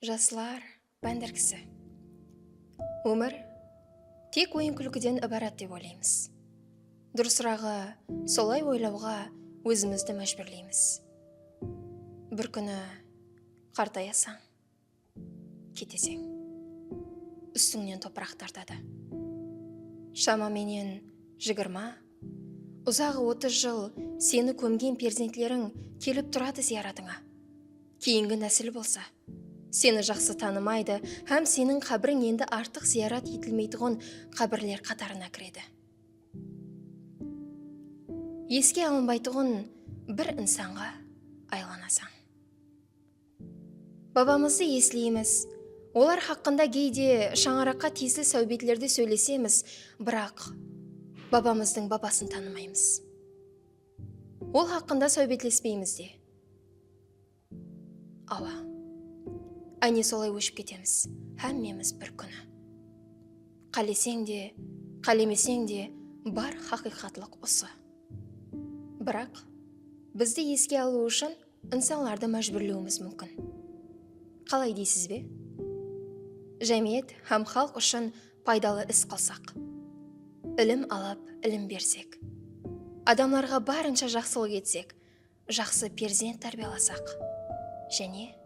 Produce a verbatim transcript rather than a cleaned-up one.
Jaslar bándirgisi. Ómir tek oyın-kúlkiden ibarat dep oylaymız. Durısıraǵı, solay oylawǵa ózimizdi májbúrleymiz. Bir kúni qartayasań, keteseń. Ústińnen topıraq tartadı. Shama menen jigirma, uzaǵı otız jıl seni kómgen perzentleriń kelip turadı zıyaratıńa. Keyingi násil bolsa, seni jaqsı tanımaydı hám seniń qábiriń endi artıq zıyarat etilmeytuǵın qábirler qatarına kiredi. Eske alınbaytuǵın bir insanǵa aylanasań. Babamızdı esleymiz. Olar haqqında geyde shańaraqqa tiyisli sáwbetlerdi sóylesemiz, biraq babamızdıń babasın tanımaymız. Ol haqqında sáwbetlespeymiz de. Awa. Áne, solay óship ketemiz, hámmemiz bir kúni. Qáleseń de, qálemeseń de, bar haqıyqatlıq usı. Biraq bizdi eske alıw ushın insanlardı májbúrlewimiz múmkin. Qalay deysiz be? Jámiyet hám xalıq ushın paydalı is qılsaq, ilim alıp, ilim bersek, adamlarǵa barınsha jaqsılıq etsek, jaqsı perzent tárbiyalasaq, jáne